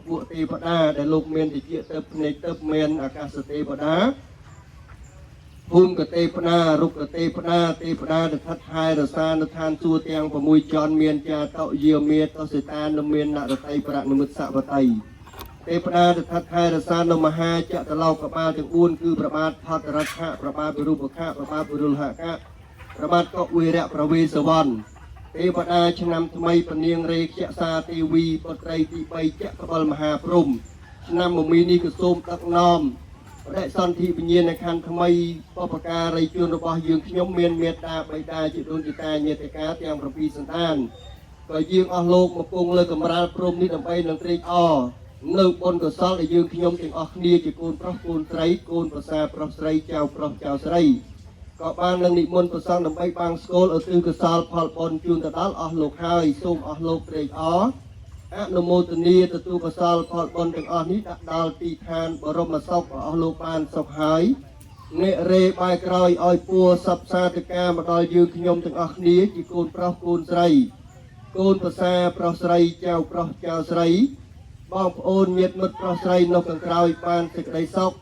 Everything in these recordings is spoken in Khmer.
ពួកទេវតាដែលលោកមានតិចទៅភ្នែកទៅមានអាកាសទេវតាភូមិកទេវតារុក្ខទេវតាទេវតាដែលស្ថិតថែរក្សានៅឋានសួគ៌ទាំង6ជាន់មានចាតុយាមេតសិតានមាននរតីប្រនិមិត្តសវតីទេវតាដែលស្ថិតថែរក្សានៅមហាចតុលោកបាលទាំង4គឺប្របាទផតរដ្ឋៈប្របាទវិរូបខៈប្របាទវិរុលហកៈប្របាទកុវីរៈប្រវេសវណ្ណទេវតាឆ្នាំថ្មីពនាងរេខ្យសាទេវីបុត្រីទី3ចក្បលមហាព្រំឆ្នាំមមីនេះក៏សូមដឹកនាំបដិសន្ធិវិញ្ញាណខណ្ឌថ្មីបពការីជនរបស់យើងខ្ញុំមានមេត្តាបិតាជាដូនជាតាញាតិកាទាំង7សន្តានក៏យើងអស់លោកមកគង់លើកម្រាលព្រំនេះដើម្បីនឹងត្រេកអរនៅបុណ្យកុសលដែលយើងខ្ញុំទាំងអស់គ្នាជាកូនប្រុសកូនស្រីកូនប្រសាប្រុសស្រីចៅប្រុសចៅស្រីក៏បាននឹងនិមន្តប្រសង់ដើម្បីបាំងស្គលឧទ្ទិសកុសលផលបុណ្យជូនទៅដល់អស់លោកហើយសូមអស់លោកត្រេកអរអនុមោទនាទទួលកុសលផលបុណ្យទាំងអស់នេះដាក់ដល់ទីឋានបរមសុខអស់លោកបានសុខហើយនិរេបាយក្រោយឲ្យពួរសពសាធកាមកដល់យើងខ្ញុំទាំងអស់គ្នាជាកូនប្រុសកូនស្រីកូនប្រសាប្រុសស្រីចៅប្រុសចៅស្រីបងប្អូនញាតិមិត្តប្រុសស្រីនៅខាងក្រោយបានសេចក្តីសុខ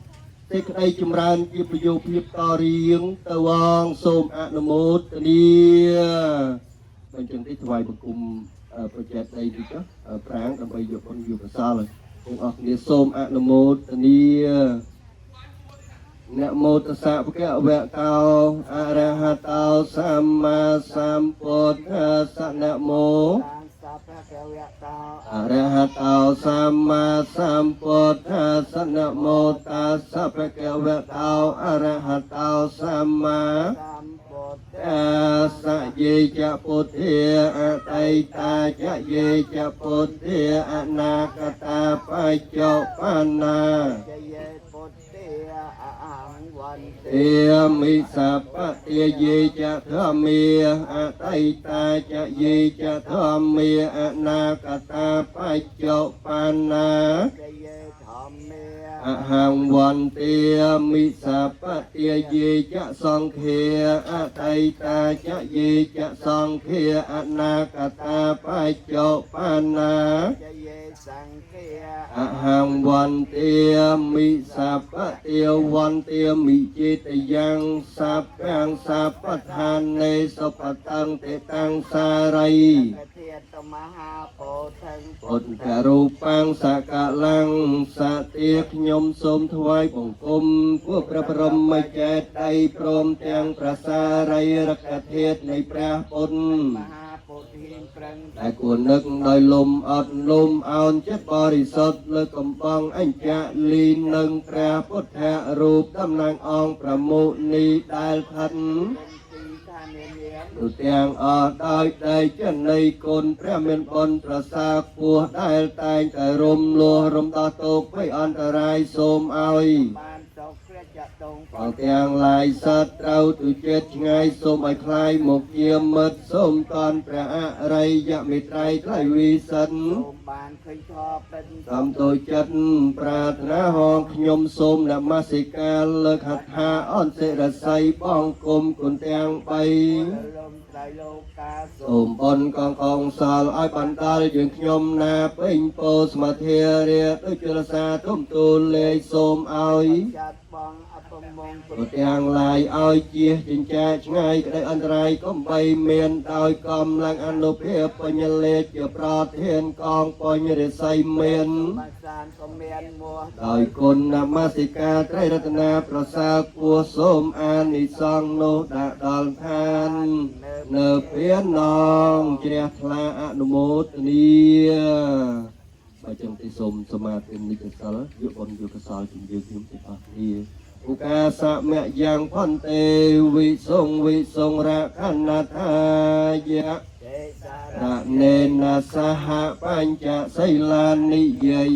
សេចក្តីចម្រើនជាប្រយោជន៍ភាពតរៀងទៅវងសូមអនុមោទនាបញ្ចឹងទេថ្វាយបង្គំប្រជែកដីនេះចុះប្រាងដើម្បីយកបុណ្យយកកុសលទាំងអស់គ្នាសូមអនុមោទនានមោតស្សៈភគវៈតោអរហតោសម្មាសម្ពុទ្ធស្សៈនមោ តាសពៈកវៈតោ អរហតោសម្មាសម្ពុទ្ធស្សៈនមោតាសៈភគវៈតោអរហតោសម្មា សម្ពុទ្ធ តាសៈយេចពុទ្ធាអតីតាចយេចពុទ្ធាអនាគតាបច្ចុប្បន្នា ជយេពុទ្ធាអហង្វន្តិ ទេមិសពតិយេចធម្មាអតីតាចយេចធម្មាអនាគតាបច្ចុប្បន្នា ជយេធម្មា អហង្វន្ទាមិសពតិយេចសង្ឃាអតីតាចយេចសង្ឃាអនាគតាបច្ចុប្បន្នា ជយេសង្ឃា អហង្វន្ទាមិសពតិវន្ទាមិចេតយ៉ាងសព្វសពឋានេសុបតੰទេតាំងសារី កធាតមហាពោធិ ពុទ្ធរូបាំងសកលੰសទាខ្ញុំសូមថ្វាយបង្គំពួកព្រះបរមចេតិយព្រមទាំងព្រះសារីរកធាតុនៃព្រះពុទ្ធ មហាពោធិប្រឹង ដែលគួរនឹកដោយលំអត់លំអោនចិត្តបរិសុទ្ធលើកំបងអញ្ចលីនឹងព្រះពុទ្ធរូបតំណាងអង្គប្រមុនីដែលឋិត ទីឋាននានា ទូទាំងអស់ដោយដីចំណីគុណព្រះមានបុណ្យប្រសាខ្ពស់ដែលតែងតែរំលោះរំដោះទុក្ខភ័យអន្តរាយសូមឲ្យ បានសុខព្រះចតុង បងទាំងឡាយសត្វត្រូវទុជាតិឆ្ងាយសូមឲ្យคลายមកជាមិត្តសូមតនព្រះអរិយមេត្រៃថ្លៃវិសិន សូមបានឃើញធម៌ពិត តាមដោយចិត្តប្រាថ្នាហងខ្ញុំសូមនមស្ការលើកហត្ថាអនសិរស័យបងគុំគុណទាំងបី លំត្រៃលោកាសូ សូមបុណ្យកងកងសាលឲ្យបណ្ដាលយើងខ្ញុំណាពេញពោសមាធិរាដូចជារសាទុំទូលលេខសូមឲ្យ ចាត់បងអពមង្គល ព្រោះទាំងឡាយឲ្យជាចិញ្ចាឆ្ងាយក្តីអន្តរាយកុំបីមានដោយកំឡាំងអនុភាពបញ្ញលេខជាប្រធានកងបញ្ញរិស័យមាន បាសានក៏មានមោះ ដោយគុណនមស្ការត្រៃរតនាប្រសើរគួរសូមអានិសង្សនោះដាក់ដល់ឋាន នៅពៀននងជ្រះថ្លាអនុមោទនាបើចឹងទេសូមសមាធិនិកសិលយកបុណ្យយកកុសលជំនឿខ្ញុំទាំងអស់គ្នាឧកាសមៈយ៉ាងផន្តេវិសងវិសងរខណថាយៈ ទេសារ រណេនសហបញ្ចសីលានិយាយ